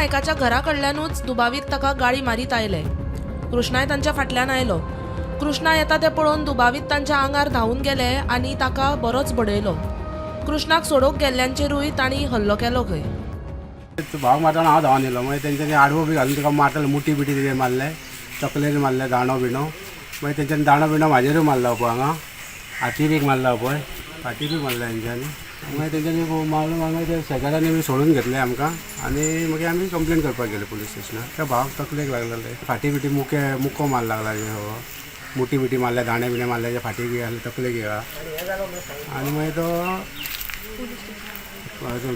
नायकाच्या घरा कडल्यानूच दुबावीत ताका गाळी मारीत आयले. कृष्णाय तांच्या फाटल्यान आयलो. कृष्णा येता तें पळोवन दुबावीत तांच्या आंगार धांवून गेले आनी ताका बरोच बडयलो. कृष्णाक सोडोवंक गेल्ल्यांचेरूय तांणी हल्लो केलो खंय. भाव मारतना हांव धांवन येयलो. मागीर तेंच्यांनी आडवो बी घालून तुका मारताले, मुठी बिटी तेजेर मारले, तकलेर मारले, दांडो बिंडो. मागीर तेंच्यांनी दांडो बिंडो म्हाजेरूय मारलो पळय, हांगा हातीर एक मारला पळय, फाटीरूय मारला तेंच्यांनी. मागीर तेंच्यांनी मारलो, मागीर ते शेजाऱ्यांनी बी सोडून घेतले आमकां आनी मागीर आमी कंप्लेन करपाक गेले पुलीस स्टेशनार. त्या भावाक तकलेक लागलेले, फाटी बिटी मुके मुको मार लागला, मुठी बिटी मारल्या, दांडे बिंडे मारले, फाटी बी घातले, तकलेक येयला. आनी मागीर तो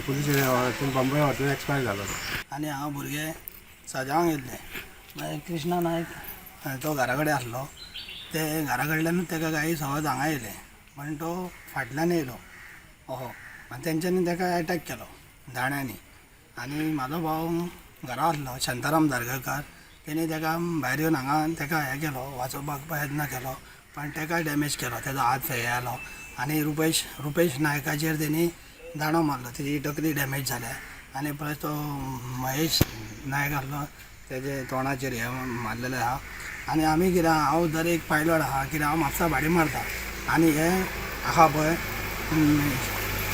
पुलीस स्टेशन बॉम्बे व्हरतून एक्सपायर जालो. आनी हांव भुरगे सजावंक येयल्ले. मागीर कृष्णा नायक तो घरा कडेन आसलो. ते घरा कडल्यानूच ताका गाळी सहज हांगा येयले, पण तो फाटल्यान येयलो असो आनी तेंच्यांनी ताका एटॅक केलो दांड्यांनी. आनी म्हाजो भाव घरा आसलो, शांताराम धारगळकार, तेणी ताका भायर येवन हांगा ताका हें केलो, वाचोवपाक प्रयत्न केलो, पण ताका डॅमेज केलो, तेजो हात फेयालो. आनी रुपेश नायकाचेर तेणी दांडो मारलो, तेजी तकली डॅमेज जाल्या. आनी प्लस तो महेश नायक आसलो, तेजे तोंडाचेर हें मारलेलें आहा. आनी आमी कितें, हांव दर एक पायलट आहा, कित्याक हांव म्हापसा भाडी मारता. आनी हे आहा पळय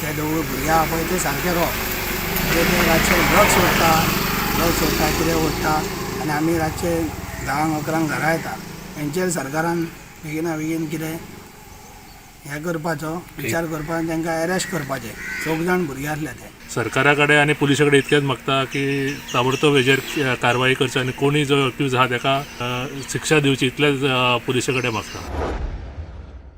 ते दोगूय भुरगे आहा पळय, ते सारके रोंग. ते ते रातचे ड्रग्स ओडटा, ड्रग्स ओडटा, कितें ओडटा आनी आमी रातचे 10-11 घरा येता. हेंचेर सरकारान बेगिना बेगीन कितें हें करपाचो विचार करपाक आनी तांकां एरेस्ट करपाचें. चौग जाण भुरगे आसले ते. सरकारा कडेन आनी पुलिशे कडेन इतकेंच मागता की ताबडतोब हेजेर कारवाई करची आनी कोणी जो एक्यूज आहा ताका शिक्षा दिवची, इतलेंच पुलिशे कडेन मागता.